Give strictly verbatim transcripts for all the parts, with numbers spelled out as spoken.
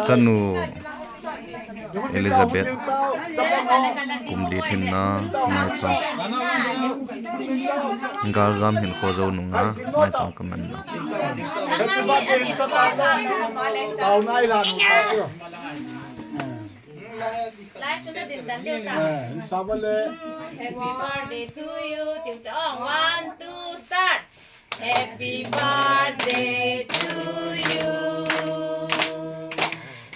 Chanu Elizabeth, kum li lhinna, Maichong. Galjam hin kho jou nunga, Maichong ka man na. Happy birthday to you. One, two, start. Happy birthday to you.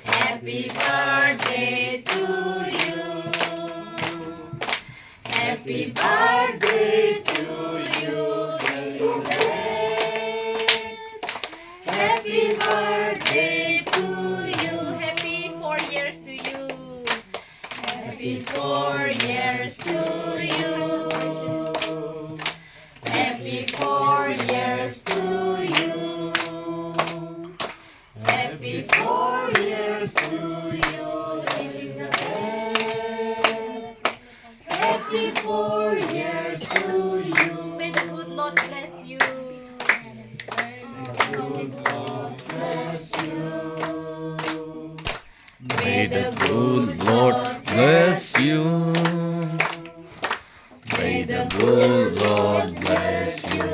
Happy birthday to you. Happy birthday to you, Elizabeth. Happy birthday to you. Happy four years to you. Happy four years to you. Happy four years to you. Happy four years to you, Elizabeth. Happy four years to you. May the good Lord bless you. May the good Lord bless you. May the good Lord bless you,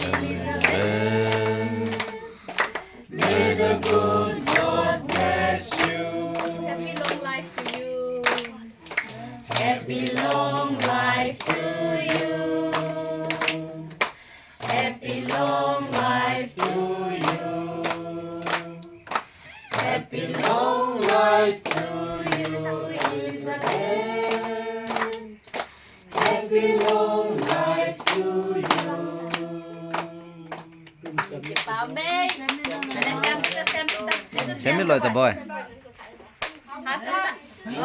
Elizabeth. May the good Lord bless you. Happy long life to you. Happy long life to you. Happy long life to you. Happy long life to you, Elizabeth. Happy long life to you. Semi loi ta boy.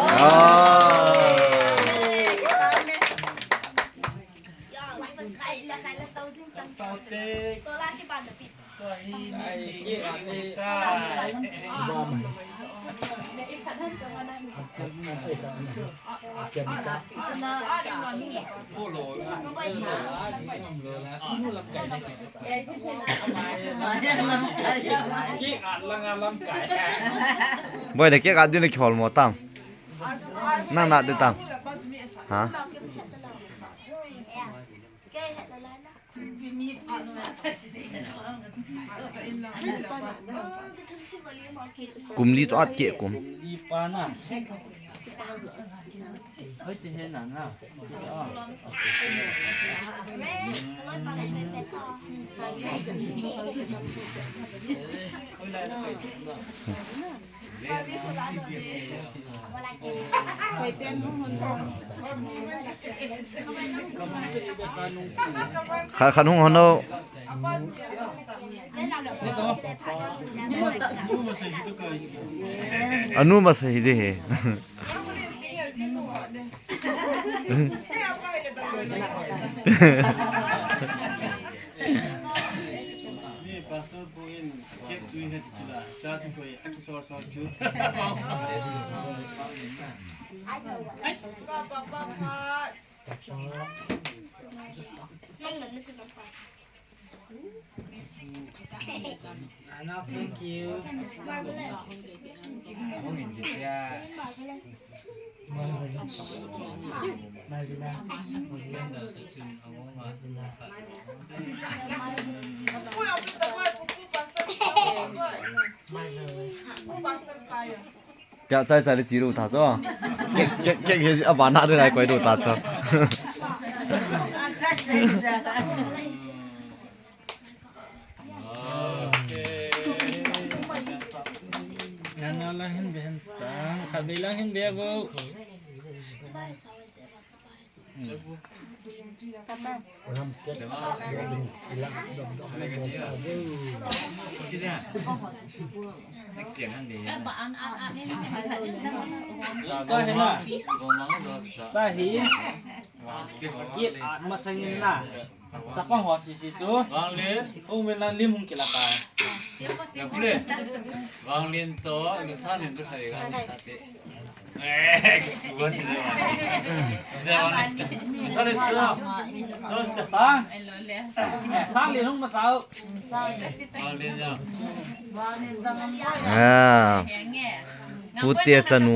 Oh. Boy, na cake at ding le kihol mo tam. Nang na de tam. Ha? Kum li to at ke kum. Kha, khan hung hono. Anu masa hi de he. Ni pastor pu in cake tui he chu la, cha chu koi, a ki sor sor chu. Ai, pa, pa, pa, pa. Ana, thank you. Yeah. Kya chai chai le chi ru ta cho. Kek, kek, kek he a ba na de lai koi ru ta cho. Nana la hin be hin ta, kha be la hin be bo. Ta hi na. Ta hi. Kit at masangin na. Chapang ho sisi chu. Vanglin. Ung min na lim hung kila ta. Vanglin to, mi sa lim tu thai ga. Sang. Sang lin hung masau. Ah. Pute chanu.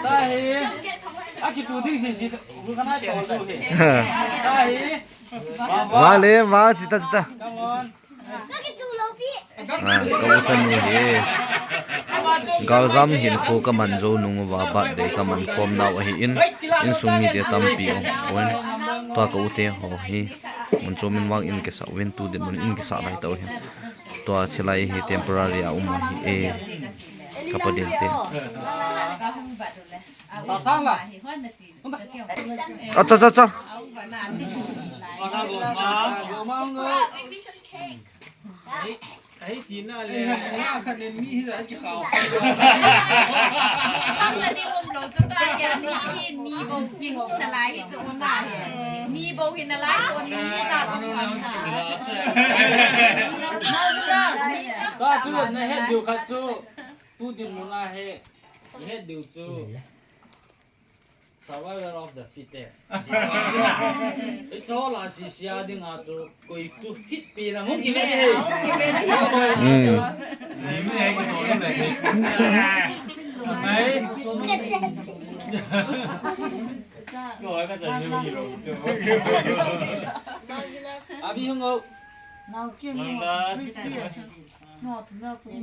Tahi. Aki tu ding si si. Bukan ai tu tu he. Tahi. Vale, va, chita, chita. Come on. Ah, ka u chanu hi. Galjam hin kho ka man jou nung uva birthday ka man khom nau ahi in, insung mite tampi um pon. Tua ka u te ho hi. Mun chom in vang in kisa uvin tu dinmun in kisa lai tau hi. Tua chilai hi temporary a um ahi e. Ka pa din te. Acha, acha, acha. Ahei tina le, nga khat nen mi hi ja kikhao. Tam na ding um lou chu ta hi, ni hi, ni bou hi um nalai hi chu um na hi. Ni bou hi nalai chu um ni hi ja chu um na. Ta chu na het diu khat chu, tu dinmun a hi, het diu chu. Survival of the fittest. It's all a si sia ding a chu koi chu fit pi na hung ki ve ni. Hmm. Ni mi ai ko no le. Ai. Ko ai ka cha ni mi lo chu. Abi hung o. Now give me one. Please, dear. No, to milk me.